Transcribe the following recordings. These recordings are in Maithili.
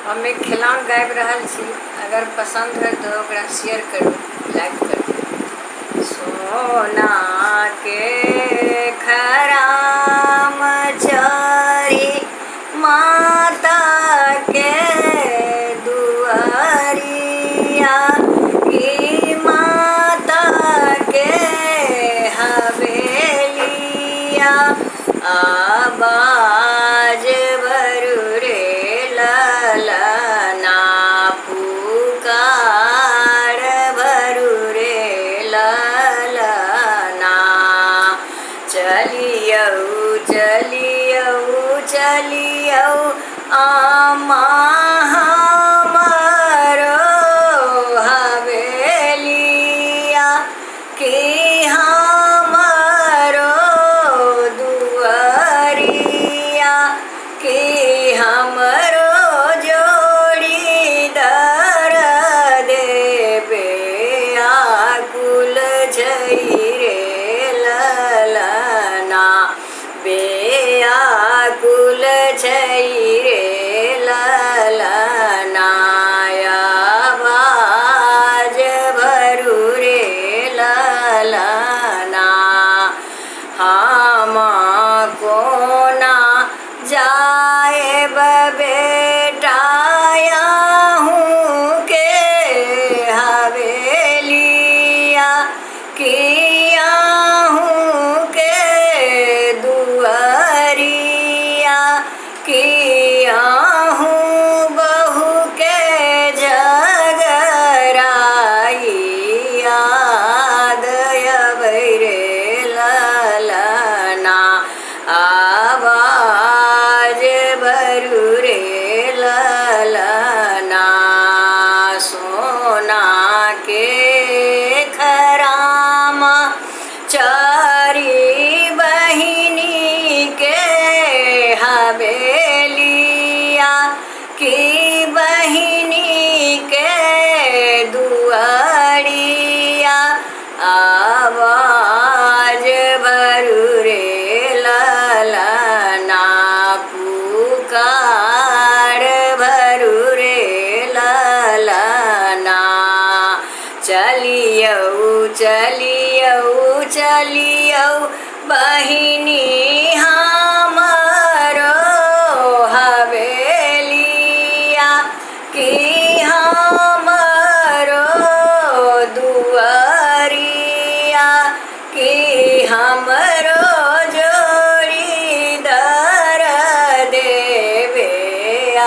हम एक खेलौन गाबि रहल छी। अगर पसन्द होय तऽ ओकरा शेयर करू, लाइक करू। सोना के खराम चढ़ी माता के दुआरिया की माता के हवेलिया आवाज भरू रे ललना पुकार भरू रे ललना चलियौ चलियौ चलियौ आमा हमरो हवेलिया की हमरो दुआरिया की हमरो जोड़ी दर देबे आकुल छै रे ललना बेआकुल छै रे ललना आवाज भरू रे ललना हम कोना जाएब बेटा अहूँ के हवेलिया की अहूँ के दुआरिया की अहूँ बहु के झगड़ाई याद अबै रे ललना आवाज भरू रे ललना सोना के खराम चारि बहिनी के हवेलिया की बहिनी के दुआरिया आवाज भरू रे ललना पुकार भरू रे ललना चलियौ चलियौ चलियौ बहिनी हमरो हवेलिया की हमरो दुआरिया की हमरो जोड़ी दर देवे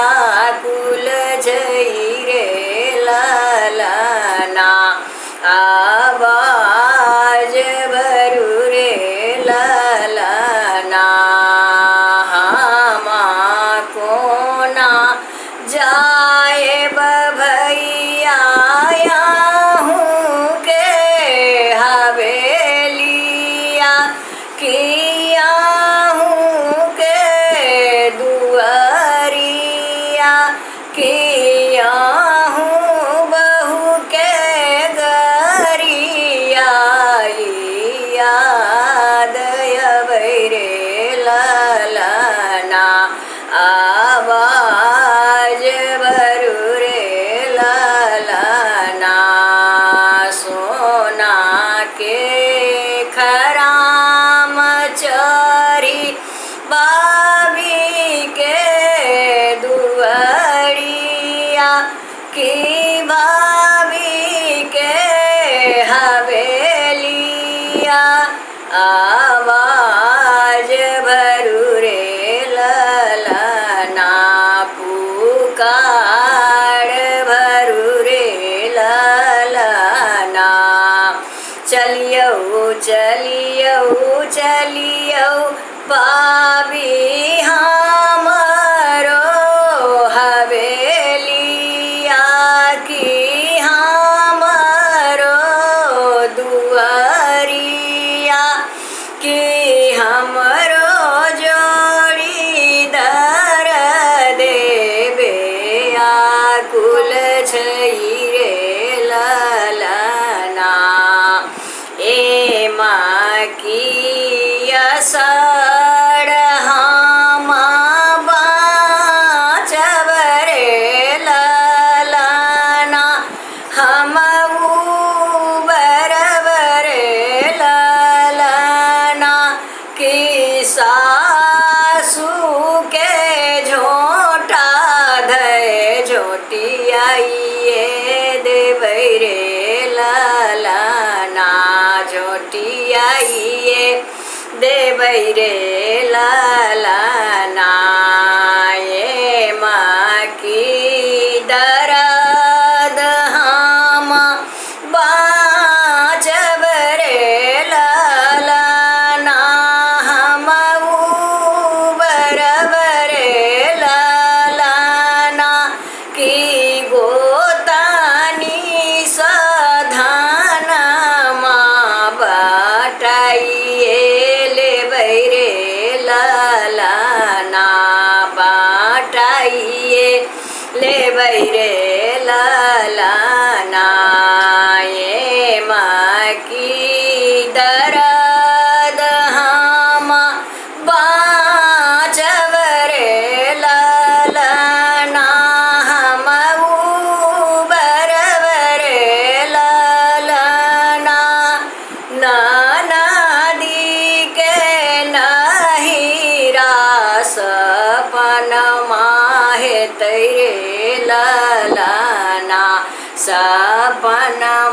आकुल छै रे ललना आवाज भरू रे ललना हम कोना जाएब भैया अहूँ के हवेलिया की अहूँ के दुआरिया की अहूँ बहु के गरियाई याद अबै रे ललना आवाज भरू रे ललना सोना के खराम चढ़ी बाबी के दुआरिया की भाभी के हवेलिया आवाज भरू रे ललना पुकार भरू रे ललना चलियौ चलियौ चलियौ पाबी हमरो हवेलिया की हमरो दुआरिया की हमरो जोड़ी दर देबे आकुल छै रे ललना ए माँ की असर हम झोटियाइए देबै रे ललना, झोटियाइए देबै रे ललना। ये माँ की दरद हम बाँचब रे ललना, हम उबरब रे ललना। की गोतानी सधानमा बटाइए लेबै रे ललना, बटाइए लेबै रे ललना। ये माँ की दरद हम बाँचब रे ललना, हम उबरब रे ललना। नदी के नहिरा सपनमा हेतै रे ललना, सपनमा